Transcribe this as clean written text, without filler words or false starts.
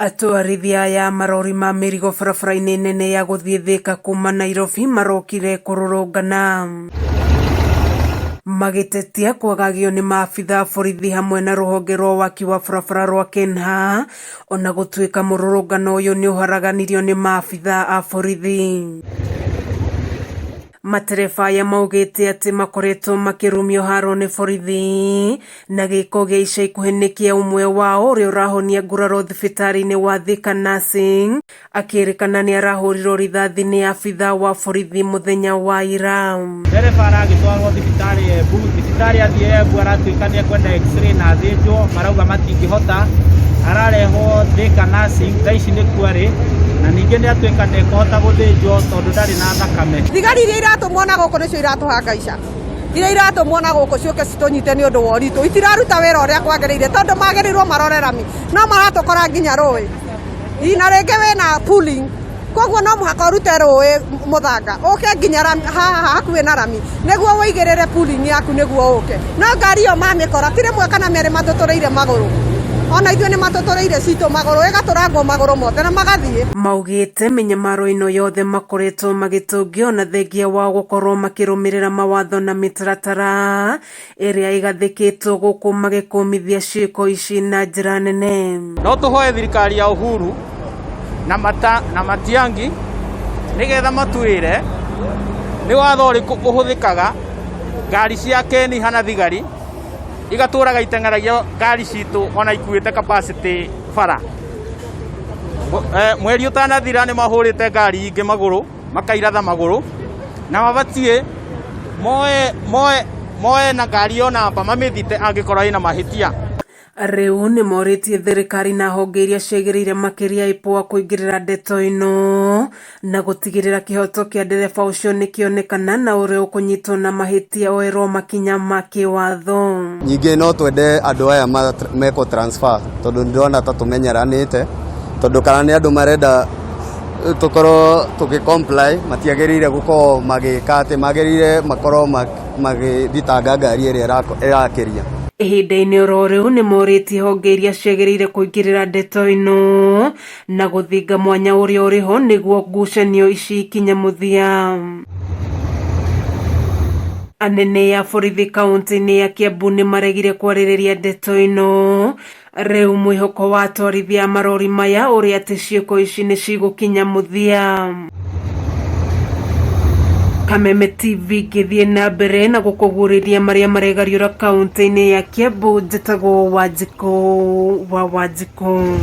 Atwarithia aya a marori ma mĩrigo barabara-inĩ nene ya gũthiĩ Thika kuma Nairobi marokire kũrũrũngana magĩtetia kwagagio nĩ maabitha a borithi hamwe na rũhonge rwa waki wa barabara rwa KENHA ona gũtuĩka mũrũrũngano ũyũ nĩ ũharaganirio nĩ maabitha a borithi. Matereba aya maugĩte atĩ makoretwo makĩrumio haro nĩ borithi na gĩko gĩa ica ikuhĩ nĩ kĩa ũmwe wao ũrĩa ũrahonia nguraro thibitarĩ-inĩ wa Thika Nursing akĩrĩkana nĩ arahũrirwo rithathi nĩ abitha wa borithi mũthenya wa ira. Ndereba aragĩtwarwo thibitarĩ Embu, thibitarĩ athiĩ Embu aratuĩka nĩ ekwenda x-ray na athĩnjwo, marauga matingĩhota, ararehwo Thika Nursing, thaa ici nĩkuo arĩ, na ningĩ nĩ atuĩka ndekũhota gũthĩnjwo tondũ ndarĩ na thakame. Thigari iria iratũmwo na gũkũ nĩcio iratũhangaica iria iratũmwo na gũkũ ciũke citũnyite nĩ ũndũ wa ũritũ itiraruta wĩra ũrĩa kwagĩrĩire tondũ magĩrĩirwo marore rami no maratũkora nginya rũĩ na rĩngĩ wĩna pooling koguo no mũhaka ũrute rũĩ mũthanga ũke nginya haha hakuhĩ na rami nĩguo ũigĩrĩre pooling yaku nĩguo ũke no ngari ĩyo mamĩkora ti rĩmwe kana merĩ matũtũrĩire magũrũ ona ithuĩ nĩ matũtũrĩire citũ magũrũ ĩgatũrangwo magũrũ mothe na magathiĩ. Maugĩte mĩnyamaro ĩno yothe makoretwo magĩtũngio na thengia wao gũkorwo makĩrũmĩrĩra mawatho na mĩtaratara ĩrĩa ĩgathĩkĩtwo gũkũ magĩkũmithia ciĩko ici na njĩra nene. No tũhoe thirikari ya Uhuru na, mata, na Matiangi nĩgetha matwĩre nĩ watho ũrĩkũ ũhũthĩkaga ngari cia Keniha na thigari igatũraga iteng'eragia ngari citũ ona ikuĩte capacity bara. Mweri ũtanathira nĩ mahũrĩte ngari ingĩ magũrũ makairatha magũrũ na mabatiĩ moe moe moe na ngari ĩyo namba mamĩthite angĩkorwo ĩna mahĩtia. Rĩu nĩ morĩtie thirikari na honge iria ciagĩrĩire makĩria IPOA kũingĩrĩra ndeto ĩno na gũtigĩrĩra kĩhoto kĩa ndereba ũcio nĩkĩonekana na ũrĩa ũkũnyitwo na mahĩtia oerwo makinya ma kĩwatho. Ningĩ no twende andũ aya mekwo transfer tondũ ndĩrona ta tũmenyeranĩte tondũ kana nĩ andũ marenda tũkorwo tũgĩ comply matiagĩrĩire gũkorwo magĩka atĩ magĩrĩire makorwo magĩthitanga ngari ĩrĩa ĩrakĩria. Ihinda-inĩ oro rĩu nĩ morĩtie honge iria ciagĩrĩire kũingĩrĩra ndeto ĩno na gũthinga mwanya ũrĩa ũrĩ ho nĩguo ngucanio ici ikinye mũthia. Anene a borithi kaunti-inĩ ya Kiambu nĩ maregire kwarĩrĩria ndeto ĩno. Rĩu mwĩhoko wa atwarithia a marori maya ũrĩ atĩ ciĩko ici nĩ cigũkinya mũthia. Kameme TV ngĩthiĩ na mbere na gũkũguũrĩria marĩa maregariũra kaunti-inĩ ya Kiambu. Njĩtagwo Wanjikũ wa Wanjikũ.